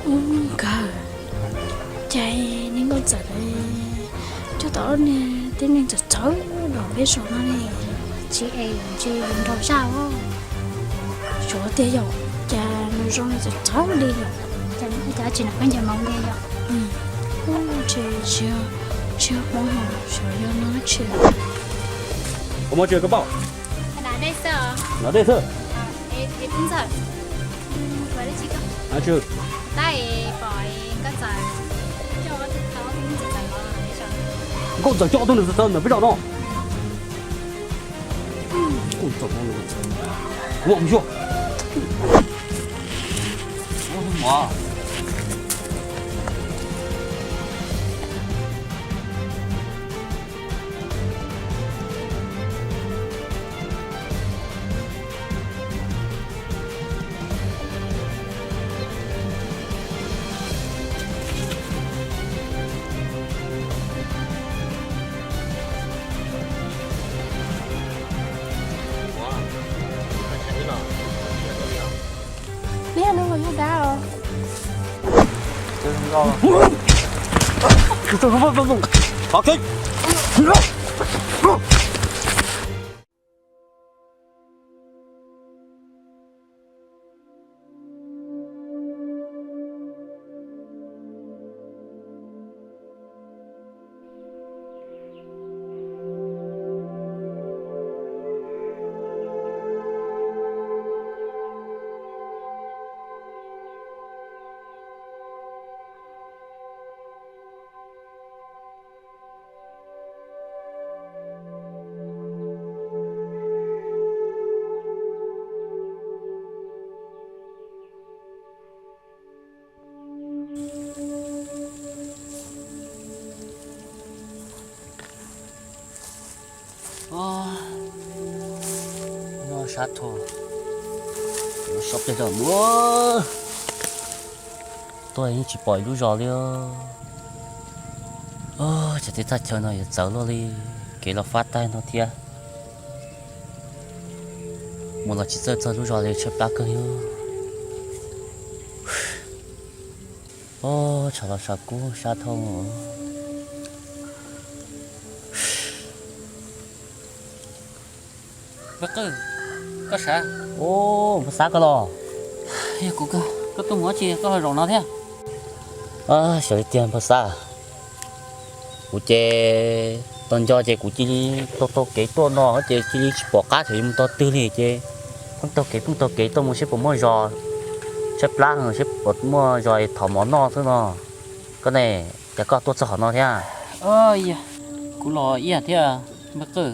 Ub kawg, cas niag nkauj ntxawm coj tau ob niag tib neeg txawv txawv los peb zos no ne, tsis es tsis nrog zaj os. Xyov tiag yom, cas nws zoo li txawv txawv li yom, cas tsis nrog peb ncaws moov li yom. Ub, tsis, tsis, tsis paub, xyov yog no tsis. Koj muab tsis koj paub. Nov dej xwb. Nkauj ntxawm coj ob tug niag txawv txawv ntawm peb zos no. Nkauj ntxawm no, kuv mam mus xyuas. Neb yog neeg los yog dab os? Noj sab dhau, sab peg zog mus, tuaj yeej tsis pom ib lub zos li. Ces tej thaj chaw no yuav txawv luaj li, kev los fab tag no thiab. Mus los tsis txawj txog lub zos li, tshaib plab kawg li. Tshav los tshav kub sab dhau. Npawg Qwj, koj sav? Npawg Xab koj los? Yog kuv kawg, koj tuaj mus dab tsi koj ho zaum no thiab? Xyov li tiag npawg Xab, kuv ces tau nco ces kuv cia li taug taug kev tuaj no ces cia li tsis pom qab xyov yuav mus tog twg li ces pheej taug kev pheej taug kev tuaj mus seb puas muaj zos, tshaib plab seb puas muaj zos es thov mov noj xwb no. Koj ne, cas koj tuaj txog qhov no thiab? Kuv los ib yam thiab npawg Qwj.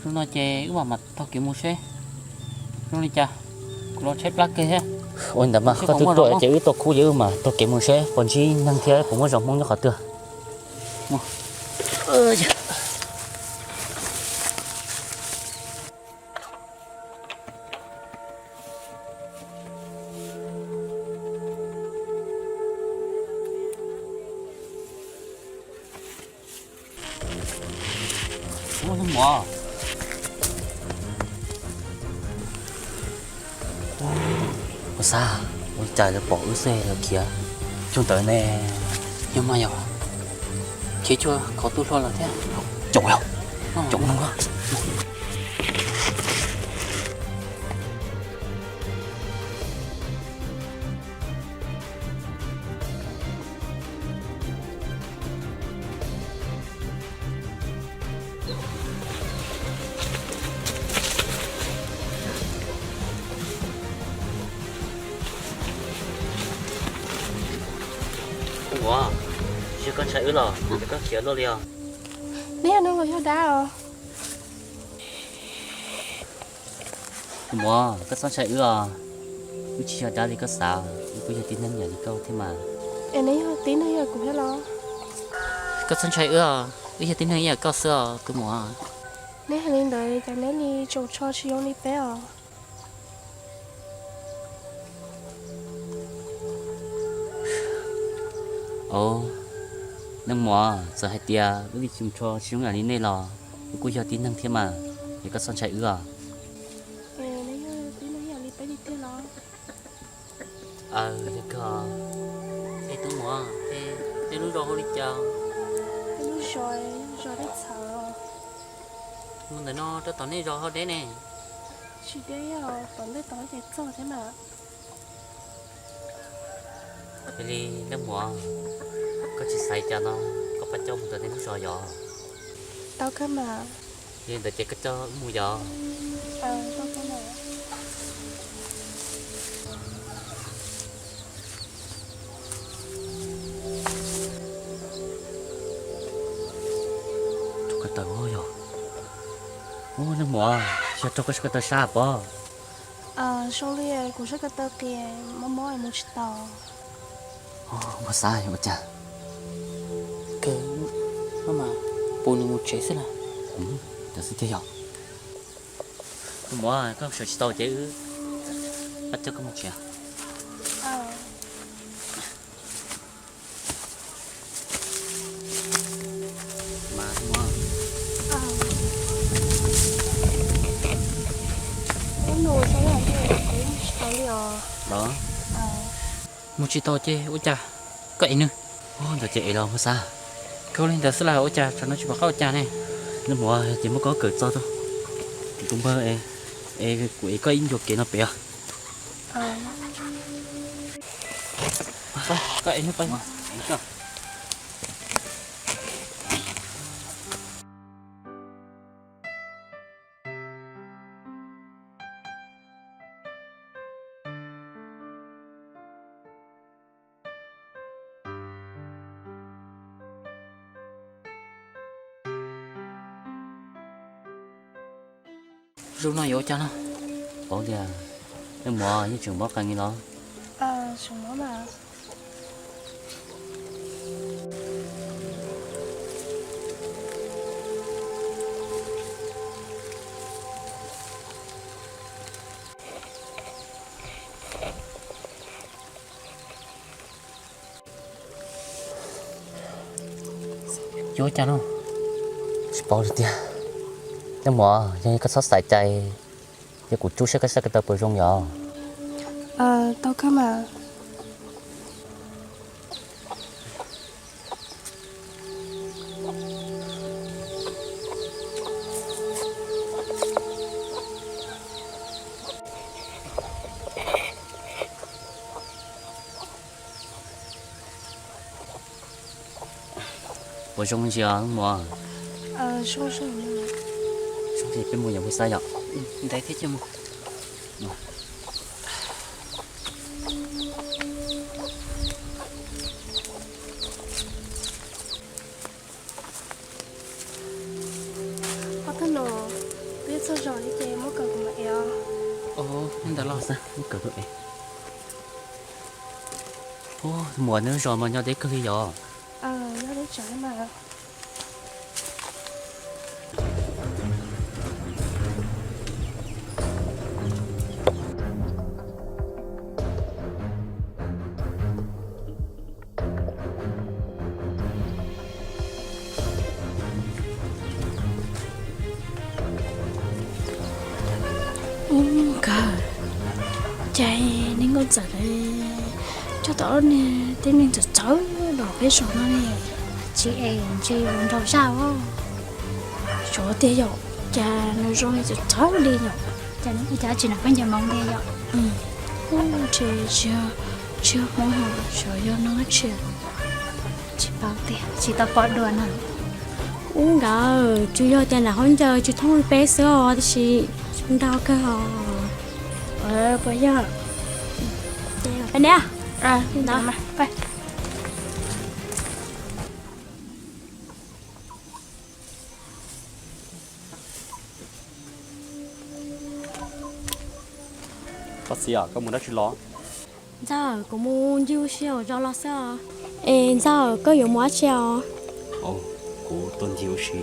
Zoo no ces wb mam mam taug kev mus seb zoo li cas. Kuv los tshaib plab kawg thiab. Ua li ntawd mas koj twb tuaj ces wb tuaj kub ces wb mam taug kev mus seb puas ntsib neeg thiab puas muaj zos Hmoob nyob qhov twg. Ub, npawg Xab, ua cas lawv pom wb xwb lawv khiav cuag ntawd ne? Yog mas yog, khiav cuag khov tu hlo lawm thiab. Caum, caum no. Ua, tsis yog koj ntshai wb los es koj khiav luaj li os? Neb yog neeg los yog dab os? Muam, koj txhob ntshai wb os. Wb tsis yog dab li koj xav, wb kuj yog tib neeg ib yam li koj thiab mas. Es neb yog tib neeg ib yam kuv thiab los? Koj txhob ntshai wb os, wb yog tib neeg ib yam koj xwb os tus muam. Neb hais li ntawd cas neb li tsoos tsho tsis zoo li peb os? Au, leej muam, txawm hais tias wb li tsoos tsho tsis zoo ib yam li nej los wb kuj yog tib neeg thiab mas, es koj txhob ntshai wb os. Neb yog tib neeg ib yam li peb li tiag los? Aw, yog kawg. Tej lub zos hu li cas? Tej lub zos, zos Dej Txhawv. Mus ntawm no rau tom nej zos ho deb ne. Tsis deb, tom ntej tod ces txog thiab mas. Yog li leej muam, koj tsis xav cas no, koj pab coj mus tom tej lub zos yom? Tau kawg mas. Yog li ntawd ces koj coj wb mus yom? Tau kawg mas. Rau ko taw yog. Ub, leej muam, yog rau koj sab ko taw sab pob? Zoo li kuv sab ko taw qias mob mob mus tsis tau. Muaj xav yog ua cas? Kawg, maj mam pus nws mus tsev xwb las. Cov xwb thiab yog. Leej muam, koj sawv tsis tau ces wb pab coj koj mus tsev. Mus tsis tau ces ua cas? Koj ev nws. Ntawd ces ev los muaj xav. Kawg li ntawd xwb las, ua cas tsam no tsis pom qab ua cas ne? Leej muam, ces muab koj kawm txog tau tus npawg es kuv ev koj ib ncua kev no pem os. Koj ev nws pais. Zoo no yuav ua cas no? Paub tias leej muam yeej tseem mob qee li los? Yuav ua cas no? Tsis paub li tiag. Leej muam, yog koj txhob xav cai, yog kuv tsub saib koj sab ko taw puas zoo yom? Tau kawg mas. Puas zoo ntsia leej muam? Zoo, peb mus yom, mus xav yom. Ntev thiab cia mus. Ob tug no, twb txog zos li ces muab kom kuv mam ev os. Ntawd los xwb, muab kom kuv ev. Ub, muam, neb lub zos mas nyob deb kawg li yom? Nyob deb tsawv mas. Ub, kawg, cas neeg nkauj ntxawm coj tau ob niag tib neeg txawv txawv los peb zos no ne? Tsis es ntshe yuav nrog zaj os. Xyov tiag yom, cas nws zoo li txawv txawv li yom, cas nws ua cas tsis nram khaub ncaws Hmoob li yom. Ub, ntshe tsis yog Hmoob, xyov yog neeg dab tsi. Tsis paub tiag, tsis tau pom dua na. Ub nkawd, tsuas yog tias nram khaub ncaws tsis thooj li peb xwb os, tab sis ntau kawg os. Puas yog? Peb ne? Paj Xiam, koj mus dab tsi los? Ntxawm, kuv mus ncig ua si hauv zos los xwb os. Es Ntxawm, koj yuav mus dab tsi os? Kuv tuaj ncig ua si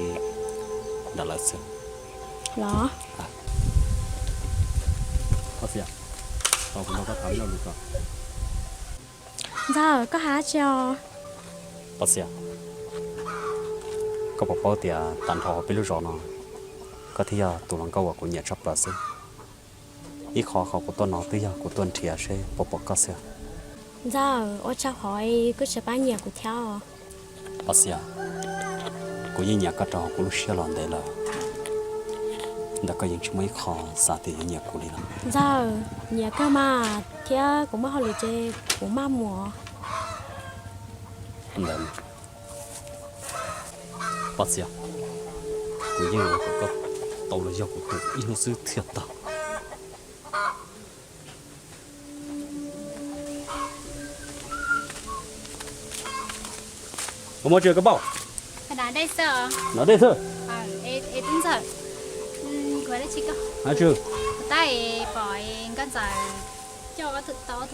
ntawm lawv xwb. Los? Paj Xiam, kuv nrog koj tham ib lo lus ko. Ntxawm, koj hais dab tsi os? Paj Xiam, koj puas paub tias tag nrho hauv peb lub zos no, koj thiaj yog tus hluas nkauj uas kuv nyiam tshaj plaws xwb. Ib qho qhov kuv tuaj no twb yog kuv tuaj nrhiav seb puas pom koj xwb. Ntxawm, ua tsaug hov koj tseem pab nyiam kuv thiab. Pov Xias, kuv yeej nyiam koj rau kuv lub siab los ntev lawm, ntawm koj yeej tsis muaj ib qho xav tias yuav nyiam kuv li no. Ntxawm, nyiam kawg mas, thiab kuv muaj hauj lwm ces kuv maj mus. Ntawd, Pov Xias, kuv yeej kom koj tau los yog kuv tus ib hnub xwb thiaj tag. Koj muab tsi koj pauj? Nov dej xwb. Tsi, kuv tab pom Nkauj Ntxawm coj ob tug txawv los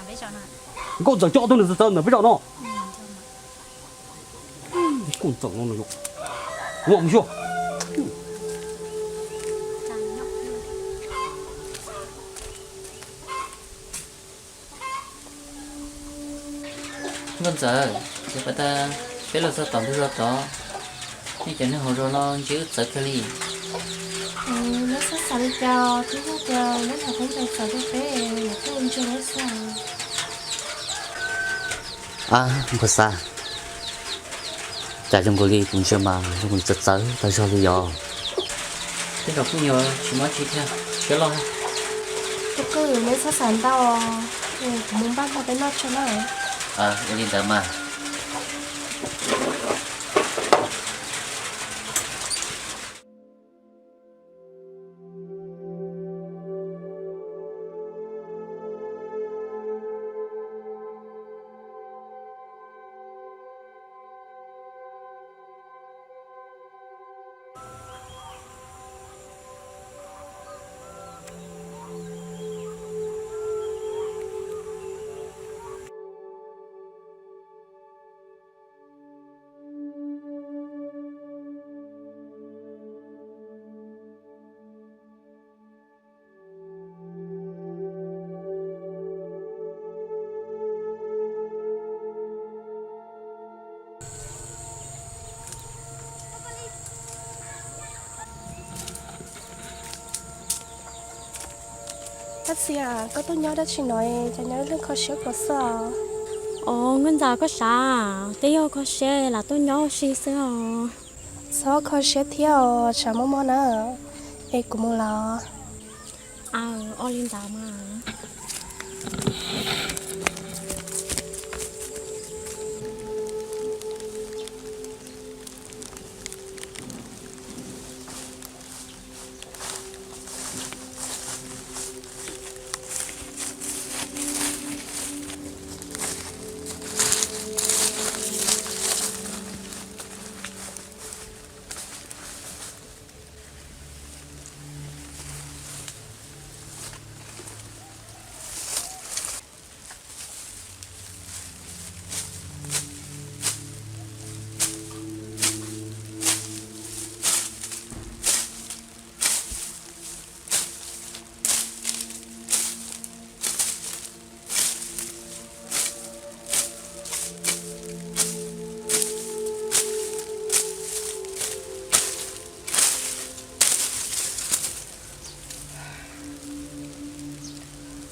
peb zos no. Nkauj Ntxawm coj ob tug nws txawv txawv ntawm peb zos no. Nkauj Ntxawm no, kuv mam mus xyuas. Nkauj Ntxawm, ces pas tas peb los txog tom ntug zos tod, nej cov neeg hauv zos no ntsia wb txawv kawg li. Neb xav xav li cas thiab, yog tias neb hnov Nkauj Ntxawm txawv rau peb, neb thiaj ntsia neb xwb. Ab, Nphuas Xas, cas zoo nkaus li kuv ntsia mas zoo nkaus li txawv txawv tag zog li yog. Tej zaum kuj yog tsis muaj tsi thiab, siab loj. Tus kwj, neb txhob xav ntau, kuv mus npaj hmo peb noj tso na. Ua li ntawd mas. Tab sis koj tuaj nyob dab tsi no, cas nyob ib leeg kho siab kawg xwb os? Os, Nkauj Ntxawm, koj sav, twb yog kho siab lam tuaj nyob ua si xwb os. Txhob kho siab thiab os, tsam muaj mob na. Es kuv mus lawm. Aw, ua li ntawd mas.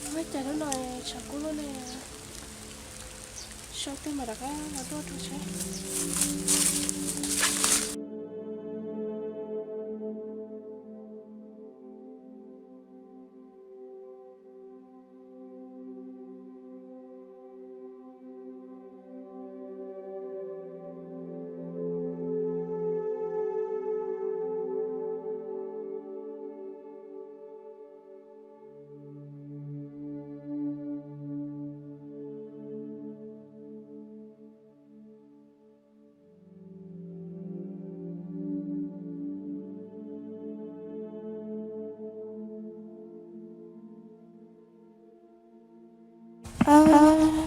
Ua cas hnub no tshav kub luaj ne? Sau tej mas rov qab los tuaj rau seb.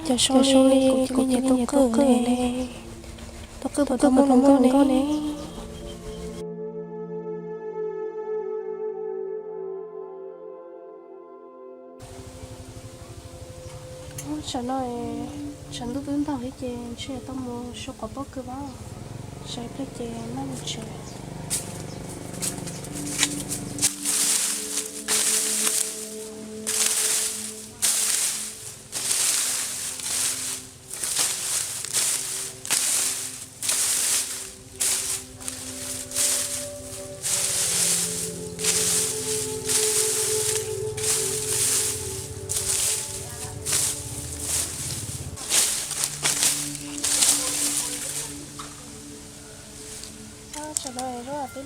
Cas zoo li kuv cia li nyiam tus kwj ne? Tus kwj puas tau muaj hluas nkauj ne? Tsam no, tsam ntuj twb ntaug thiab ces ntshe tau mus so quav pob kws pab, tsam ib pliag ces maj mus tsev.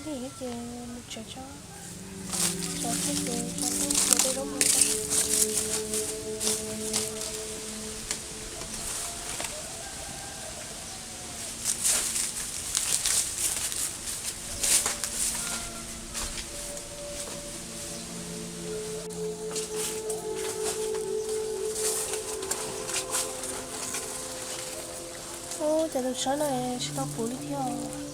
Li ces mus tsev tso, tso thiab ces tso ntej mus tej zaub mus tso. Ub, cov tus tshawb no tsis tau puv li thiab.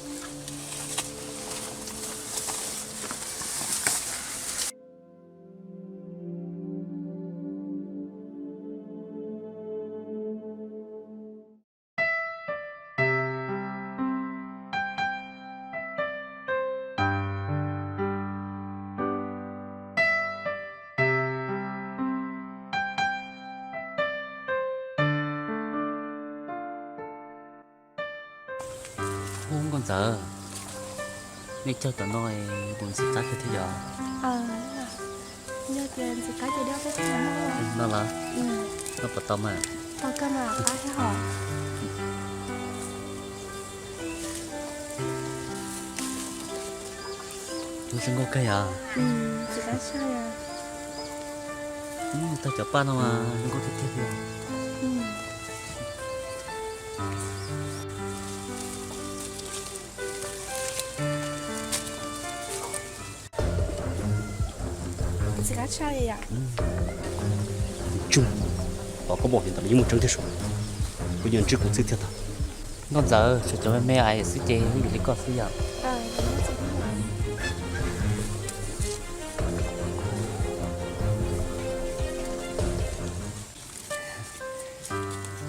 Ub, nkauj ntxawm, nej cog cov no mus ntxim qab kawg thiab yog? Yog tias ntxim qab ces de peb tug no los? Noj puas tau mas? Tau kawg mas, qab thiab hos. Zoo nkauj kawg yog? Ntxim qab tshaj. Tau cov paj no mas zoo nkauj tiag tiag li. Ntxim qab tshaj li yom. Tsuj, tom koj pom li ntawd yeej muaj tseeb thiab sub. Kuv yeej ntsib kuv txij thiab tag. Nkauj ntxawm, tshuav cov me me xwb ces yeej yus li koj xwb yom.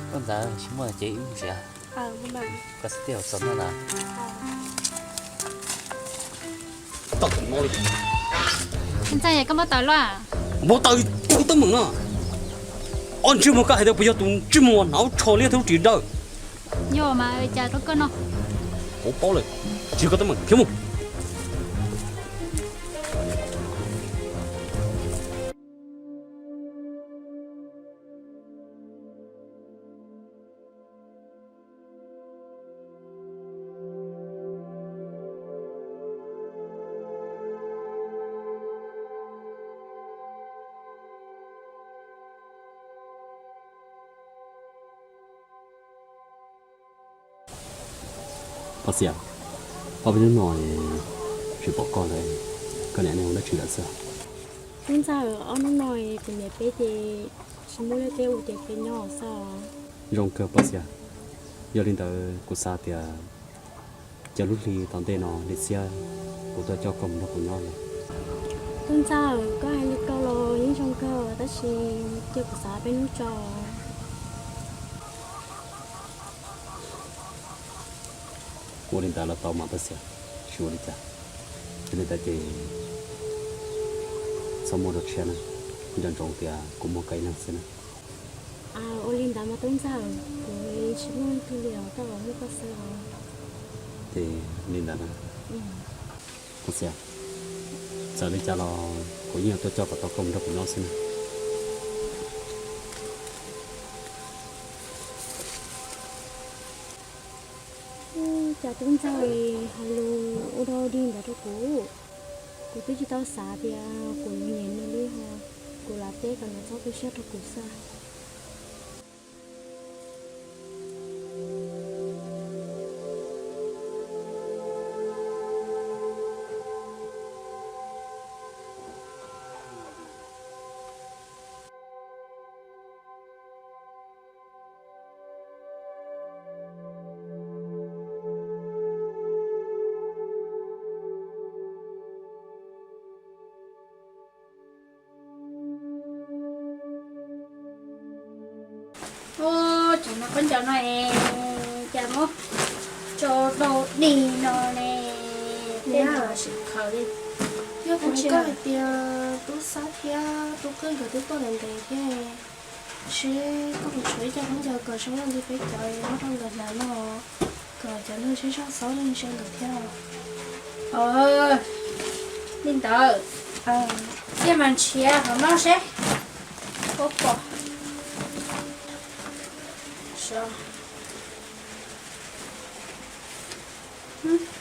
Nkauj ntxawm, tsis muaj ces wb mus tsev. Koj xav tij hauv txog noj lawm. Tau tus no li. Ntxawm, koj muab tawm los? Muab tawm, kuv teeb meem no. Ob ntsej muag, koj hais tias puas yog tus ntsej muag hnav tsho liab thiab lub ris dawb? Yog mas, cas rau koj no. Kuv paub lawm, tsis yog koj teeb meem, khiav mus. Pov Xias, ob peb hnub no tsis pom koj lawm, koj niam nej ua dab tsi lawm xwb? Tub ntxawm, ob hnub no kuv niam peb ces tsis muaj liaj teb ua ces peb nyob xwb. Zoo kawg Pov Xias, yog li ntawd kuv xav tias cov lub hli tom ntej no li xiab kuv tuaj coj koj mus nrog kuv nyob los. Tub ntxawm, koj hais li ko los yeej zoo kawg tab sis cia kuv xav peb hnub tso. Ua li ntawd los tau mas Pov Xias, tsis ua li cas. Yog li ntawd ces txhob muab dua tshiab na, nco ntsoov tias kuv muaj koj ib leeg xwb na. Ua li ntawd mas tub ntxawm, kuv tsis muaj leej twg li os, koj los muaj koj xwb os. Ces li ntawd na. Pov Xias, txawm li cas los kuv yeej yuav tuaj coj kom tau koj mus nrog kuv nyob xwb na. Cas tub ntxawm hais lus ua dog dig ntawd rau kuv, kuv twb tsis tau xav tias kuv yuav nyiam nws li os. Kuv lam teb kom nws txhob tu siab rau kuv xwb. Ub, tsam no khaub ncaws no es cas muab tso dog dig no ne, tej no tsis khaws li. Yog kuv hais tias tub Xab thiab tub Kawj nkawd twb tuaj ntev ntev thiab, tab sis koj puas tshuav ib co khaub ncaws kom zoo li peb cov muab rau nkawd hnav no, kom cov neeg zej zog xaub leej ntsia nkawd thiab. Li ntawd, cia mas nrhiav hauv no seb puas pom.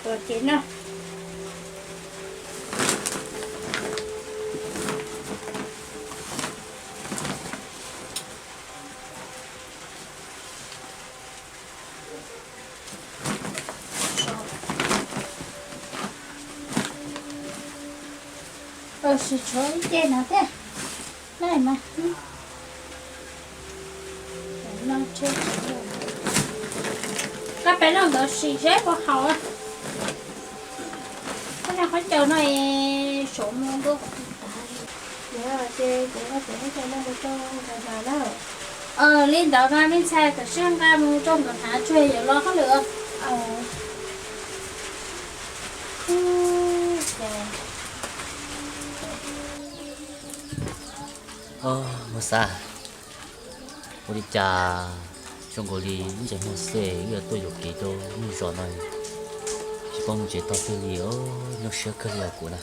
Puas ces no. Tab sis tshuav ib ce no thiab. Naj mas, koj peb leeg ntawd sim seb puas haum. Koj noj khaub ncaws no es suav mus ntua. Ces kuv nqa cov khaub ncaws no mus rau nkawd hnav na. Li ntawd mas me ntxhais, koj sim nqa mus rau nkawd hnav tsuas yuav los hauj lwm. Muaj xav, ua li cas zoo nkaus li ib ntsais muag xwb wb yuav tuaj yuam kev rau lub zos no, tsis paub mus tsev tog twg li, nyuaj siab kawg li os kuv na.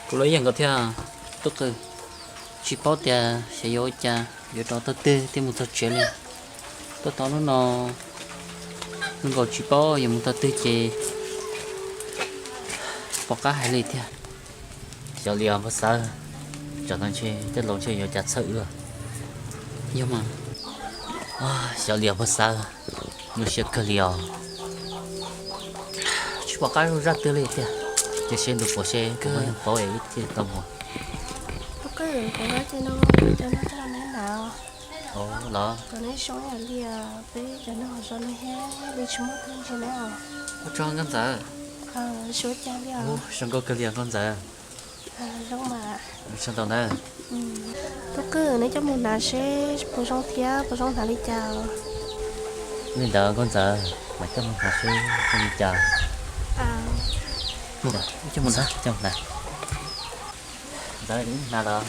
Kuv los ib yam nkaus thiab, Tub Qwj, tsis paub tias xyov yuav ua cas yuav rov tog twg thiaj mus txog tsev li. Tuaj txog hnub no, zoo nkaus tsis paub yuav mus tog twg ces pom qab hais li thiab. Xyov li os npawg Xawb, tsam no ntshe tej laus ntshe yuav cas txhawj wb. Yog mas, xyov li os npawg Xawb, nyuaj siab kawg li os. Tsis pom qab zaj twg li tiag, cia seb ntu puas seb kuv muaj neeg paub es wb thiaj tau mus. Los, ua tsaug nkauj ntxawm. Zoo nkauj kawg li os nkauj ntxawm. Sawv ntau ntawd. Tub Qwj, neb coj mus hnav seb puas zoo thiab puas zoo hnav li cas. Li ntawd nkauj ntxawm, mam coj mus hnav seb zoo li cas. Ntxawm, wb hnav los.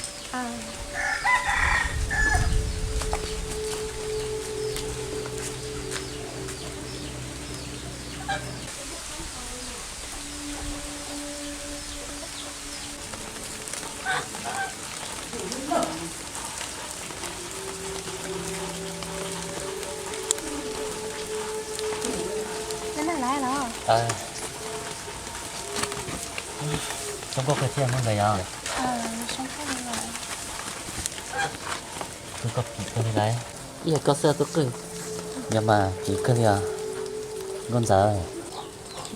Zoo nkauj kawg thiab nkauj ntxawm yom. Koj phim kawg li lauj. Ib yam koj xwb Tub Qwj. Yog mas phim kawg li os nkauj ntxawm.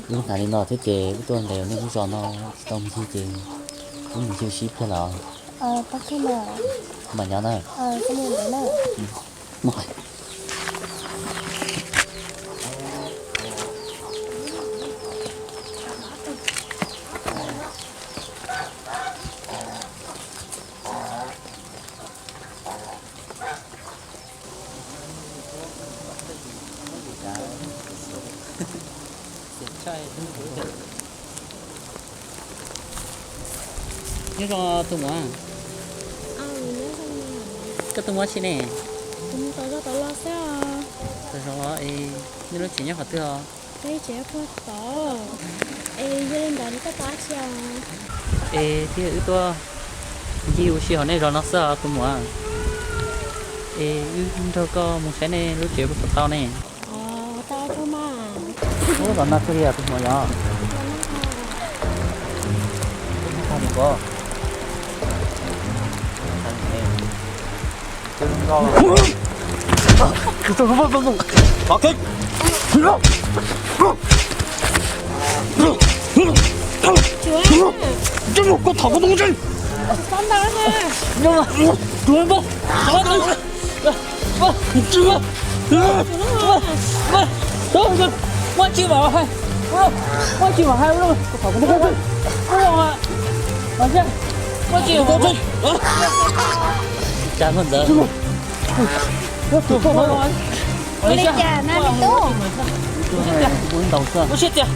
Wb hnav li no thiab ces wb tuaj ntes nej lub zos no tsis tau mus ncig ces wb mus ncig sib pliag los. Mam nyob na. Nyob zoo tus muam. Koj tus muam tsis ne? Tau zoo los, nej lub tsev nyob qhov twg os? Es thiab wb tuaj ncig ua si hauv nej zos no xwb os tus muam. Es wb nrog koj mus saib nej lub tsev puas tau ne? Ub, los nag kawg li tus muam yom. Ua li cas na me tub? Ua siab tiag.